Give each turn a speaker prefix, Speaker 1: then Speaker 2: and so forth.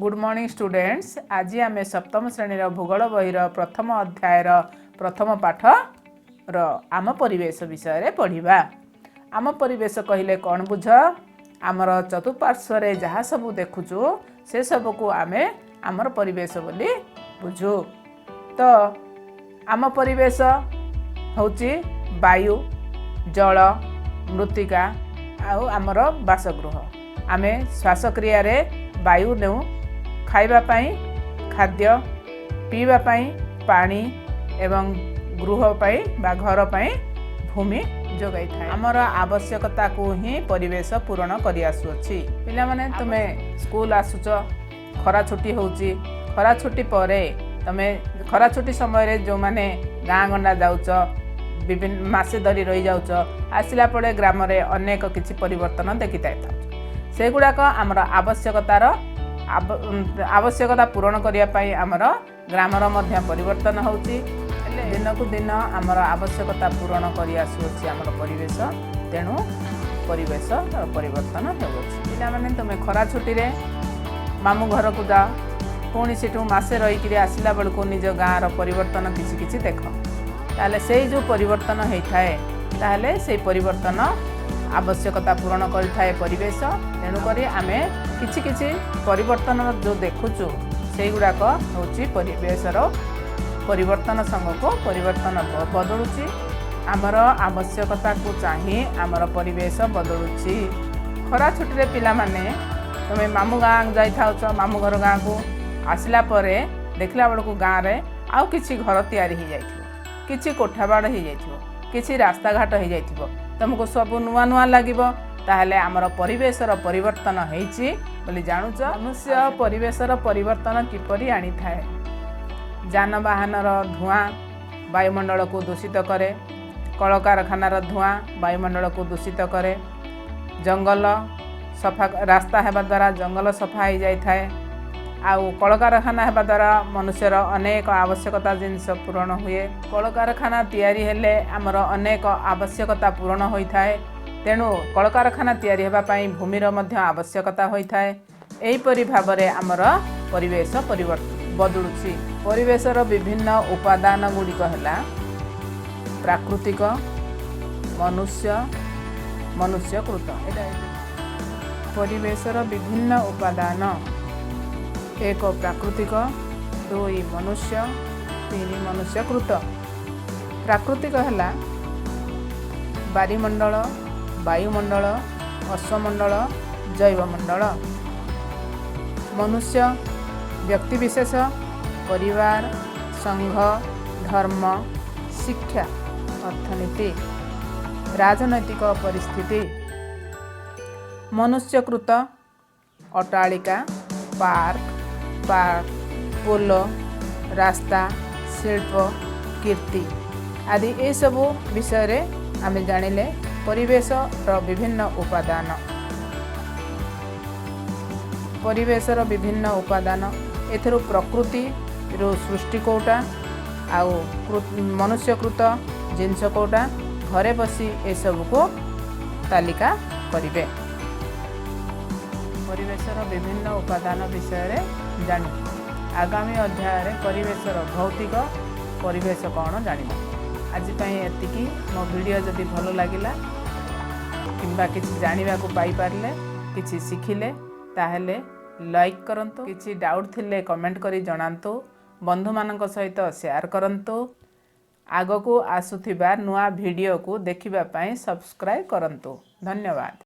Speaker 1: Good morning students. ଆଜି ଆମେ ସପ୍ତମ ଶ୍ରେଣୀର ଭୂଗୋଳ ବହିର ପ୍ରଥମ ଅଧ୍ୟାୟର ପ୍ରଥମ ପାଠର ଆମ ପରିବେଶ ବିଷୟରେ ପଢ଼ିବା। ଆମ ପରିବେଶ କହିଲେ କ'ଣ ବୁଝ? ଆମର ଚତୁଃପାର୍ଶ୍ୱରେ ଯାହା ସବୁ ଦେଖୁଛୁ, ସେସବୁକୁ ଆମେ ଆମର ପରିବେଶ ବୋଲି ବୁଝୁ। ତ ଆମ ପରିବେଶ ହେଉଛି ବାୟୁ, ଜଳ, ମୃତ୍ତିକା ଆଉ ଆମର ବାସଗୃହ। ଆମେ ଶ୍ୱାସକ୍ରିୟାରେ ବାୟୁ ନେଉ, ଖାଇବା ପାଇଁ ଖାଦ୍ୟ, ପିଇବା ପାଇଁ ପାଣି ଏବଂ ଗୃହ ପାଇଁ ବା ଘର ପାଇଁ ଭୂମି ଯୋଗାଇଥାଏ। ଆମର ଆବଶ୍ୟକତାକୁ ହିଁ ପରିବେଶ ପୂରଣ କରି ଆସୁଅଛି। ପିଲାମାନେ, ତୁମେ ସ୍କୁଲ ଆସୁଛ, ଖରା ଛୁଟି ହେଉଛି। ଖରା ଛୁଟି ପରେ ତୁମେ ଖରା ଛୁଟି ସମୟରେ ଯେଉଁମାନେ ଗାଁ ଗଣ୍ଡା ଯାଉଛ, ବିଭିନ୍ନ ମାସେ ଧରି ରହିଯାଉଛ, ଆସିଲା ପରେ ଗ୍ରାମରେ ଅନେକ କିଛି ପରିବର୍ତ୍ତନ ଦେଖିଥାଇଥାଉଛ। ସେଗୁଡ଼ାକ ଆମର ଆବଶ୍ୟକତା ପୂରଣ କରିବା ପାଇଁ ଆମର ଗ୍ରାମର ମଧ୍ୟ ପରିବର୍ତ୍ତନ ହେଉଛି। ହେଲେ ଦିନକୁ ଦିନ ଆମର ଆବଶ୍ୟକତା ପୂରଣ କରି ଆସୁଅଛି ଆମର ପରିବେଶ। ତେଣୁ ପରିବେଶ ପରିବର୍ତ୍ତନ ହେଉଅଛି। ପିଲାମାନେ, ତୁମେ ଖରା ଛୁଟିରେ ମାମୁଁ ଘରକୁ ଯାଅ, ପୁଣି ସେଠୁ ମାସେ ରହିକିରି ଆସିଲା ବେଳକୁ ନିଜ ଗାଁର ପରିବର୍ତ୍ତନ କିଛି କିଛି ଦେଖ। ତାହେଲେ ସେଇ ଯେଉଁ ପରିବର୍ତ୍ତନ ହେଇଥାଏ, ତାହେଲେ ସେଇ ପରିବର୍ତ୍ତନ ଆବଶ୍ୟକତା ପୂରଣ କରିଥାଏ ପରିବେଶ। ତେଣୁକରି ଆମେ କିଛି କିଛି ପରିବର୍ତ୍ତନ ଯେଉଁ ଦେଖୁଛୁ, ସେଇଗୁଡ଼ାକ ହେଉଛି ପରିବେଶର ପରିବର୍ତ୍ତନ ସାଙ୍ଗକୁ ପରିବର୍ତ୍ତନ ବଦଳୁଛି। ଆମର ଆବଶ୍ୟକତାକୁ ଚାହିଁ ଆମର ପରିବେଶ ବଦଳୁଛି। ଖରା ଛୁଟିରେ ପିଲାମାନେ, ତୁମେ ମାମୁଁ ଗାଁ ଯାଇଥାଉଛ, ମାମୁଁ ଘର ଗାଁକୁ ଆସିଲା ପରେ ଦେଖିଲା ବେଳକୁ ଗାଁରେ ଆଉ କିଛି ଘର ତିଆରି ହେଇଯାଇଥିବ, କିଛି କୋଠାବାଡ଼ ହେଇଯାଇଥିବ, କିଛି ରାସ୍ତାଘାଟ ହେଇଯାଇଥିବ। ତୁମକୁ ସବୁ ନୂଆ ନୂଆ ଲାଗିବ। ତାହେଲେ ଆମର ପରିବେଶର ପରିବର୍ତ୍ତନ ହେଇଛି ବୋଲି ଜାଣୁଛ। ମନୁଷ୍ୟ ପରିବେଶର ପରିବର୍ତ୍ତନ କିପରି ଆଣିଥାଏ? ଯାନବାହନର ଧୂଆଁ ବାୟୁମଣ୍ଡଳକୁ ଦୂଷିତ କରେ। କଳକାରଖାନାର ଧୂଆଁ ବାୟୁମଣ୍ଡଳକୁ ଦୂଷିତ କରେ। ଜଙ୍ଗଲ ସଫା, ରାସ୍ତା ହେବା ଦ୍ୱାରା ଜଙ୍ଗଲ ସଫା ହେଇଯାଇଥାଏ। ଆଉ କଳକାରଖାନା ହେବା ଦ୍ୱାରା ମନୁଷ୍ୟର ଅନେକ ଆବଶ୍ୟକତା ଜିନିଷ ପୂରଣ ହୁଏ। କଳକାରଖାନା ତିଆରି ହେଲେ ଆମର ଅନେକ ଆବଶ୍ୟକତା ପୂରଣ ହୋଇଥାଏ। ତେଣୁ କଳକାରଖାନା ତିଆରି ହେବା ପାଇଁ ଭୂମିର ମଧ୍ୟ ଆବଶ୍ୟକତା ହୋଇଥାଏ। ଏହିପରି ଭାବରେ ଆମର ପରିବେଶ ପରିବର୍ତ୍ତନ ବଦଳୁଛି। ପରିବେଶର ବିଭିନ୍ନ ଉପାଦାନ ଗୁଡ଼ିକ ହେଲା ପ୍ରାକୃତିକ, ମନୁଷ୍ୟ, ମନୁଷ୍ୟକୃତ। ଏଇଟା ପରିବେଶର ବିଭିନ୍ନ ଉପାଦାନ: ଏକ ପ୍ରାକୃତିକ, ଦୁଇ ମନୁଷ୍ୟ, ତିନି ମନୁଷ୍ୟକୃତ। ପ୍ରାକୃତିକ ହେଲା ବାରିମଣ୍ଡଳ, ବାୟୁମଣ୍ଡଳ, ଅଶ୍ୱମଣ୍ଡଳ, ଜୈବମଣ୍ଡଳ। ମନୁଷ୍ୟ: ବ୍ୟକ୍ତିବିଶେଷ, ପରିବାର, ସଂଘ, ଧର୍ମ, ଶିକ୍ଷା, ଅର୍ଥନୀତି, ରାଜନୈତିକ ପରିସ୍ଥିତି। ମନୁଷ୍ୟକୃତ: ଅଟ୍ଟାଳିକା, ପାର୍କ ପାର୍କ ପୋଲ, ରାସ୍ତା, ଶିଳ୍ପ, କୀର୍ତ୍ତି ଆଦି। ଏସବୁ ବିଷୟରେ ଆମେ ଜାଣିଲେ ପରିବେଶର ବିଭିନ୍ନ ଉପାଦାନ। ପରିବେଶର ବିଭିନ୍ନ ଉପାଦାନ, ଏଥିରୁ ପ୍ରକୃତିରୁ ସୃଷ୍ଟି କେଉଁଟା ଆଉ ମନୁଷ୍ୟକୃତ ଜିନିଷ କେଉଁଟା, ଘରେ ବସି ଏସବୁକୁ ତାଲିକା କରିବେ। ପରିବେଶର ବିଭିନ୍ନ ଉପାଦାନ ବିଷୟରେ ଜାଣିବେ। ଆଗାମୀ ଅଧ୍ୟାୟରେ ପରିବେଶର ଭୌତିକ ପରିବେଶ କ'ଣ ଜାଣିବା। ଆଜି ପାଇଁ ଏତିକି। ମୋ ଭିଡ଼ିଓ ଯଦି ଭଲ ଲାଗିଲା କିମ୍ବା କିଛି ଜାଣିବାକୁ ପାଇପାରିଲେ, କିଛି ଶିଖିଲେ, ତାହେଲେ ଲାଇକ୍ କରନ୍ତୁ। କିଛି ଡାଉଟ୍ ଥିଲେ କମେଣ୍ଟ କରି ଜଣାନ୍ତୁ। ବନ୍ଧୁମାନଙ୍କ ସହିତ ସେୟାର କରନ୍ତୁ। ଆଗକୁ ଆସୁଥିବା ନୂଆ ଭିଡ଼ିଓକୁ ଦେଖିବା ପାଇଁ ସବସ୍କ୍ରାଇବ୍ କରନ୍ତୁ। ଧନ୍ୟବାଦ।